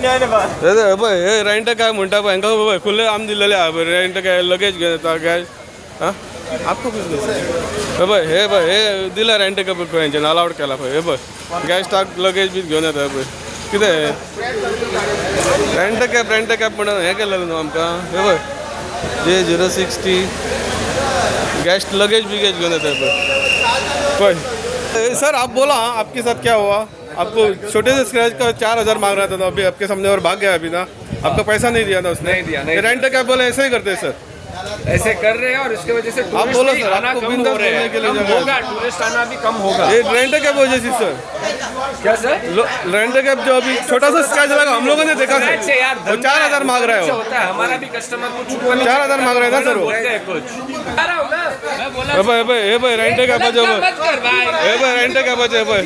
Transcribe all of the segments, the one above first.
हे पळय, हे रेंट काय म्हणटा पळय हांकां. पळय, खुल्ले आम दिल्लेले आहा पळय. रेंट काय लगेज घेवन येता काय? आं, आपको हे पळय, हे पळय, हे दिला रेंट काय पळय. हेंच्यानी अलावड केला पळय. हे पळय, गॅस्टाक लगेज बी घेवन येता. हे पळय, कितें रेंट कॅब, रेंट कॅब म्हणून हें केलेलें न्हू आमकां. हे पळय, J 06 T guest luggage बिगेज घेवन येता. पळय पळय. सर, आप बोला. हाँ, आपके साथ क्या हुआ? आपको छोटे से स्क्रैच का 4000 मांग रहा था ना अभी आपके सामने और भाग गया अभी ना. आपका पैसा नहीं दिया ना उसने? नहीं दिया, नहीं. रेंट क्या बोले? ऐसे ही करते हैं सर. ऐसे कर रहे हैं और इसके वजह से आप टूरिस्ट बोलो भी सर, आना आपको कम बिंदास हो रहे बोलने हैं. के लिए कम जगह है. होगा, टूरिस्ट आना भी कम होगा. ये रेंट कैब वजह से सर. क्या सर? रेंट कैब जो अभी छोटा सा स्क्रैच लगा, हम लोगों ने देखा स्क्रैच से सर. यार, वो 4000 मांग रहा है से वो. होता है. हमारा भी कस्टमर कुछ ऊपर नीचे 4000 मांग रहे हैं ना सर वो? बोलते हैं कुछ आ रहा हूँ ना मैं बोला. हे पळय, हे पळय, हे पळय, रेंट कॅबाचे. मत कर भाई. हे पळय, रेंट कॅबाचे. हे पळय,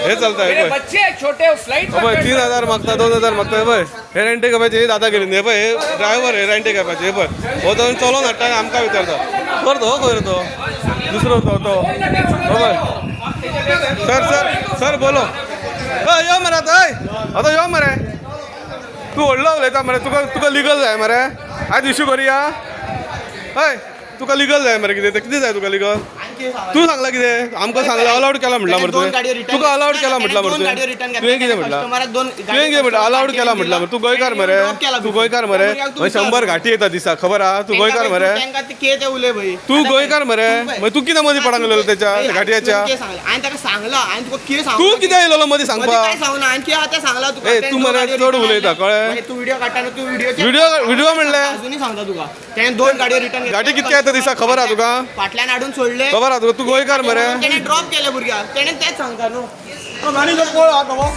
हे चलता. हे मेरे पळय. बच्चे हैं छोटे, फ्लाइट. हे पळय, 3000 मागता, 2000 मागता. हे पळय, हे रेंट कॅबाचे. हे दादागिरी. हे पळय, हे ड्रायव्हर, हे रेंट कॅबाचे. हे पळय, हो तो चलोवन हाडटा आनी आमकां विचारता. कर तो, हो खंय तो दुसरो तो तो. हो पळय. सर, सर, सर, बोलो. हय, यो मरे आतां. हय, आतां यो मरे. तूं व्हडलो उलयता मरे. तुका तुका लिगल जाय मरे. आयज इशू करुया. हय, तुका लिगल जाय मरे. कितें तें? कितें जाय तुका लिगल? तूं सांगला कितें आमकां? सांगला अलाउड केला म्हटला मरे तुवें. तुका अलाउड केला म्हटला मरे तुवें. तुवें कितें म्हटलां? तुवें कितें म्हटलां? अलाउड केला म्हटलां मरे. तूं गोंयकार मरे. तूं गोंयकार मरे. मागीर 100 घांटी येता दिसाक, खबर आहा? तूं गोंयकार मरे. तूं गोंयकार मरे. मागीर तूं कितें मदीं पडूंक गेलो तेच्या घांटयेच्या? हांवें ताका सांगलां, हांवें तुका कितें सांगलां? तूं कितें येयलेलो मदीं मदीं सांगपाक? काय सांगना. हांवें कितें आतां सांगलां तुका? ए, तेणें तूं दोन मरे गाडयो चड रिटर्न उलयता, हाडल्या. कळ्ळें? तूं व्हिडिओ काडटा न्हू, तूं व्हिडिओ व्हिडिओ व्हिडिओ म्हणलें. अजुनूय सांगता तुका, तेणें दोन गाडयो रिटर्न गाडी कितके येता दिसाक, खबर आहा तुका? फाटल्यान हाडून सोडले. खबर आहा तुका? तूं गोंयकार मरे. तेणें ड्रॉप केले भुरग्याक. तेणें तेंच सांगता न्हू. गाडी जो पळ आहा तो.